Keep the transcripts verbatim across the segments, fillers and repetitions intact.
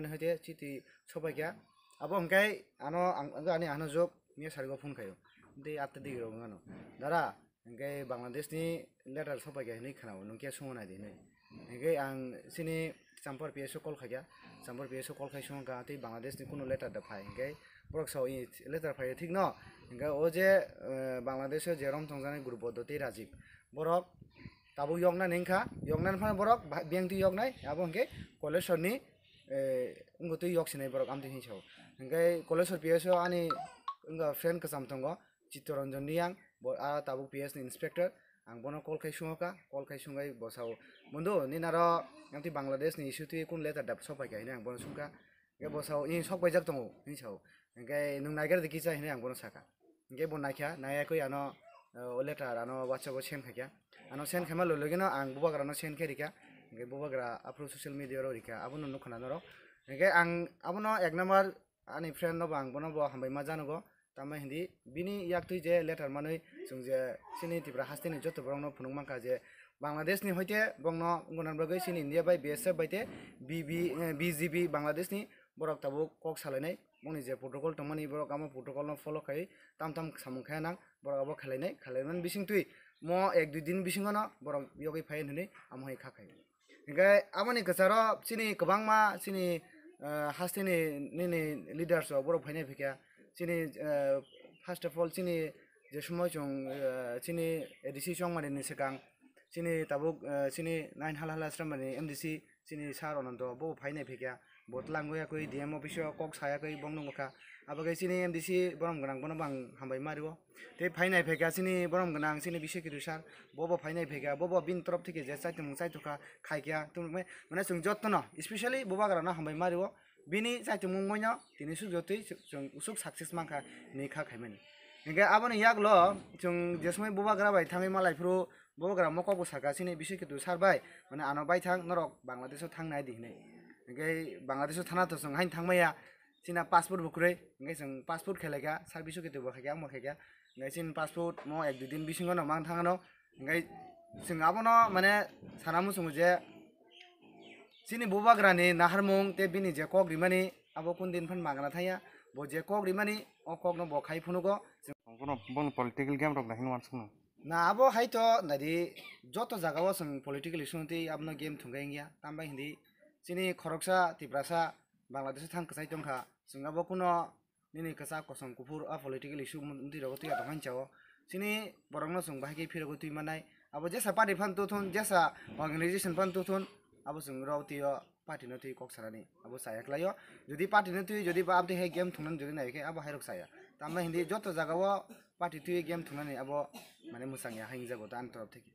Hwnkhe chiti sopaikha. Abo hwnkhe ano ang, ani ano jok miya sarigo phone khaio. Tei atte digi rok wngano. Dara, hwnkhe Bangladesh ni letter sopaikha hinwi khwnao, nwng khe swngo naidi hinwi. Hwnkhe ang chini Champar P S o call khaikha. Champar P S o call khai swngo kha, tei Bangladesh ni kunu letter da phai. Hwnkhe borok sao, "I letter phai thik no?" Hwnkhe o je, eh, Bangladesh o je rom tongjaknai Guru Boddo tei Rajib. Borok tabuk yoknani wngkha, yoknani phano borok ba-, biyang twi yoknai, abo hwnkhe Kolesor ni, eh, wngwi twi yok sinai borok amtwi hinwi sao. Hwnkhe Kolesor P S o ani wngkha friend kwcham tongo, Chittaranjan Reang, bo, a tabuk P S ni inspector, ang bono call khai sungokha, call khai sungwi bo sao, "Bondhu, nini aro amtwi Bangladesh ni issue twi kun letter da sopaikha?" hinwi ang bono sungkha. Hwnkhe bo sao, "I sokpaijak tongo," hinwi sao. Hwnkhe, "Nwng naigra di kisa?" hinwi ang bono sakha. Hwnkhe bo naikha, naiyakwi ano, eh, o letter ano WhatsApp o send khaikha. Ano send khaima logilogino ang bubagrano send khe rikha. Hwnkhe bubagra aphuru social media ro rikha, abono nukha na norok. Hwnkhe ang abono ek number ani friend no bo ang bono bo hambai ma janogo. Tamo hindi bini yaktwi je letter manwi chwng je chini Tripura hasteni joto borokno phunuk mankha je Bangladesh ni hoite bongno wngna bagwi chini India bai B S F bai te B B, eh, B G B Bangladesh ni borok tabuk kok salainai. Bongni je protocol tongmani borok amo protocol no follow khai tam tam samung khai nang borok abo khalainai, khalaimani bising twi mo ek dui din bisingo no borok yogwi phai hinwi amo hai kha khai. Hingke aboni kwcharo chini kwbangma chini, eh, hasteni nini leaders rok borok phainai phikha chini, eh, first of all chini je somoi chwng, eh, chini A D C chongmani ni swkang chini tabuk, eh, chini nine hala hala sramani M D C chini sir Ananto bo phainai phikha, bo twlang wngya kwi D M office o kok saya kwi bong nungkha. Abo khe chini M D C borom gwnang bono bang hambai ma rio. Tei phainai phikha chini borom gwnang chini bisik kidu sir, bo bo phainai phikha, bo bo bini torop theke je chaitumung chaitokha khaikha. Tumukmai mane chwng jottono specially bubagrano hambai ma rio. Bini chaitumung moino tini suk jotwi chwng usuk success mankha hinwi kha khaimani. Hingke aboni yaklo chwng je somoi bubagra bai thangwi malai phuru bubagra mokok bo saka chini bisik kidu sir bai, mane ano bai thang norok Bangladesh o thang nai di hinwi. Hingke Bangladesh o thana to chwng hain thang maya. China passport bo kwrwi, hingke chwng passport khe laikha, service o khe twi bo khaikha, ang bo khaikha. Hingke chini passport mo ek dui din bisingo no mang thangno. Hingke chwng abono mane sana muchungo je chini bubagrani naharmung tei bini je kok rimani abo kun din phan magna thangya. Bo je kok rimani o kokno bo khai phunugo. Bono, bono political game rok nahini wansukno. Na abo hai to nadi joto jaga o chwng political issue twi abono game thwngkha wngya. Tambai hindi chini khoroksa Tiprasa Bangladesh o thang kwchai tongkha. Chwng abo kuno nini kwchak kosom kuphur a political issue mantwi rogo twi ato hancha o. Chini borokno chwng bahai khe phirogwi twi mannai. Abo jesa party phan tuthun, jesa organization phan tuthun, abo chwng rw twi o party no twi kok sanani. Abo chaya khlai o. Jodi party no twi, jodi ba abdi hai game thungnani jodi nai khe abo hai rok chaya. Tambai hindi joto jaga o party twi game thungnani abo mane mwchang ya hai wngjago ta ani torop theke.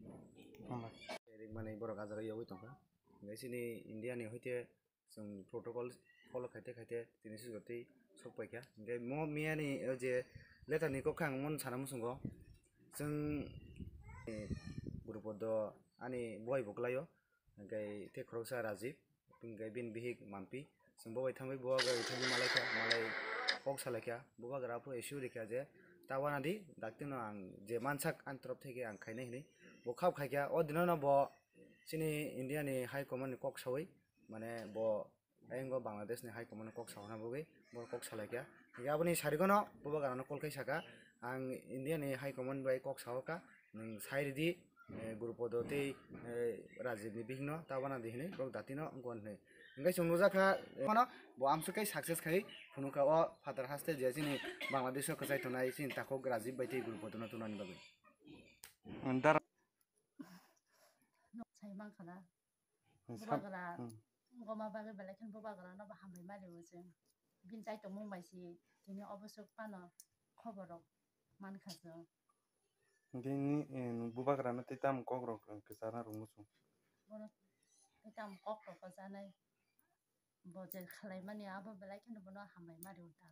Hambai. Ring mani borok ah jaga yogwi tongkha. Hingke chini India ni hoite chwng protocol follow khaite khaite tini sujotwi sok paikha. Hingke mo miyani o je letter ni kok khe ang mon sana muchungo. Chwng, eh, Guru Poddo ani bwai bo kwlaio. Hingke tei khoroksa Rajiv, hingke bini bihik Mampi. Chwng bo bai thangwi bo bai thangwi malaikha, malai kok salaikha. Bubagra aphuru issue rikha je ta wanadi, daktino ang je mansak ani torop theke ang khainai hinwi. Bo khap khaikha, o dinono bo chini India ni High Command ni kok sawi, mane bo ayang o Bangladesh ni High Command ni kok sauna bagwi bo kok salaikha. Hingke aboni sarigono bubagrano call khai saka, "Ang India ni High Command bai kok saoka, nwng sai ridi, eh, Guru Poddo tei, eh, Rajiv ni bihikno ta wanadi," hinwi borok datino wngkha hinwi. Hingke chwng nujakha, eh, mano bo amswk khe success khai phunukha o phatar haste je chini Bangladesh o kwchai tongnai chini takhuk Rajiv bai tei Guru Poddo no tunani bagwi. Dara- Nok sai mankha na. Sa-, bubagra, hmm. Goma bagwi belai kheno bubagra no bo hambai ma rio chwng. Bini chai tongmung bai se tini obo swk phano khobor rok mankha chwng. Bini, eh, bubagra no tei tamo kok rok, eh, kwchana rwngmo chwng. Bono tei tamo kok rok kwchanai. Bo je khlai mani abo belai kheno bono hambai ma rio ta.